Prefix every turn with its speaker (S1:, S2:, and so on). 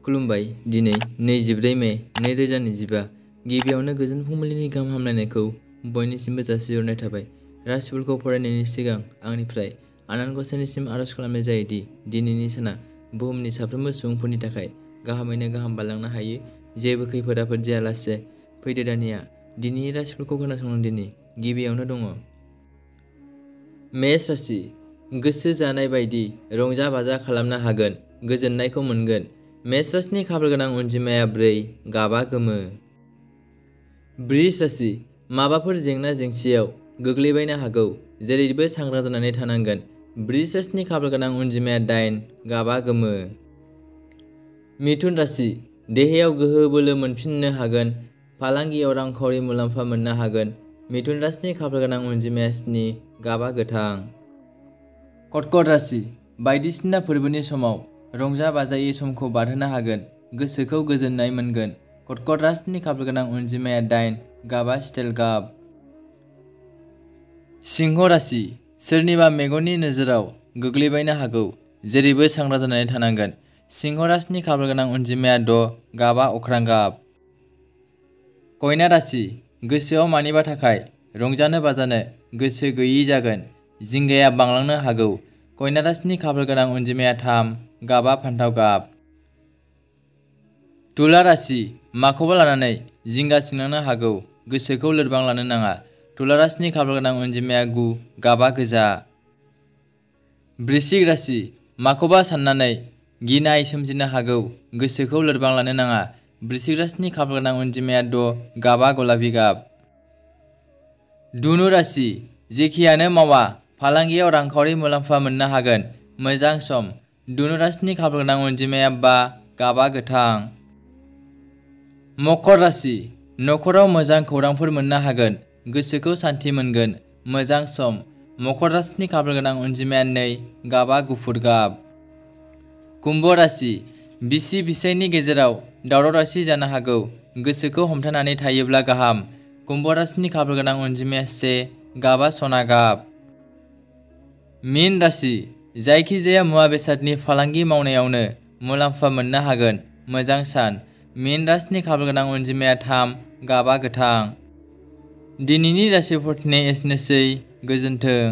S1: खुलुमबाय। दिनै 24 मे 2025 गिबियावनो गोजोन फुंबिलिनि गाहाम हामलायनायखौ बयनिसिमबो जासिहरनाय थाबाय। राशिफोरखौ फरायनायनि सिगां आंनिफ्राय आनान गसाइनिसिम आरज खालामनाय जायोदि दिनैनि साना बुहुमनि साफ्रोमबो सुबुंफोरनि थाखाय गाहामैनो गाहाम बारलांनो हायो। जेबो खैफोद आफोद जायालासे फैदो दानिया दिनैनि राशिफोरखौ खोनासंलांदिनि। गिबियावनो दङ मेष राशि। गोसो जानाय बायदि रंजा बाजा खालामनो हागोन, गोजोननायखौ मोनगोन। मेष राशिनि खाफाल गोनां अनजिमाया 4, गाबा गोमो। बृष राशि। माबाफोर जेंना जेंसियाव गोग्लैबायनो हागौ, जेरैबो सांग्रां जानानै थानांगोन। बृष राशिनि खाफाल गोनां अनजिमाया 8, गाबा गोमो। मिथुन राशि। देहायाव गोहो बोलो मोनफिननो हागोन, फालांगियाव रांखावरि मुलाम्फा मोननो हागोन। मिथुन राशिनि खाफाल गोनां अनजिमाया 7, गाबा गोथां। कर्कट राशि। बायदिसिना फोरबोनि समाव रंजा बाजायै समखौ बारहोनो हागोन, गोसोखौ गोजोननाय मोनगोन। कर्कट राशिनि खाफाल गोनां अनजिमाया 8, गाबा स्टेल गाब। सिंह राशि। सोरनिबा मेगननि नोजोराव गोग्लैबायनो हागौ, जेरैबो सांग्रां जानानै थानांगोन। सिंह राशिनि खाफाल गोनां अनजिमाया 6, गाबा अख्रां गाब। कन्या राशि। गोसोआव मानिबा थाखाय रंजानो बाजानो गोसो गैयि जागोन, जिंगाया बांलांनो हागौ। कन्या राशिनि खाफाल गोनां अनजिमाया 3, गाबा फान्थाव गाब। तुला राशि। माखौबा लानानै जिंगा सिनांनो हागौ, गोसोखौ लोरबां लानो नाङा। तुला राशिनि खाफाल गोनां अनजिमाया 9, गाबा गोजा। वृश्चिक राशि। माखौबा साननानै गिनाय सोमजिनो हागौ, गोसोखौ लोरबां लानो नाङा। वृश्चिक राशिनि खाफाल गोनां अनजिमाया 6, गाबा गलाबी गाब। धनु राशि। जेखियानो मावा फालांगियाव रांखावरि मुलाम्फा मोननो हागोन, मोजां सम। धनु राशिनि खाफाल गोनां अनजिमाया 5, गाबा गोथां। मकर राशि। नखराव मोजां खौरांफोर मोननो हागोन, गोसोखौ सान्थि मोनगोन, मोजां सम। मकर राशिनि खाफाल गोनां अनजिमाया 2, गाबा गुफुर गाब। कुम्भ राशि। बिसि फिसायनि गेजेराव दावराव दावसि जानो हागौ, गोसोखौ हमथानानै थायोब्ला गाहाम। कुम्भ राशिनि खाफाल गोनां अनजिमाया 1, गाबा सना गाब। मीन राशि। जायखिजाया मुवा बेसादनि फालांगि मावनायावनो मुलाम्फा मोननो हागोन, मोजां सान। मीन राशिनि खाफाल गोनां अनजिमाया 3, गाबा गोथां। दिनैनि राशिफोरनि एसेनोसै, गोजोन्थों।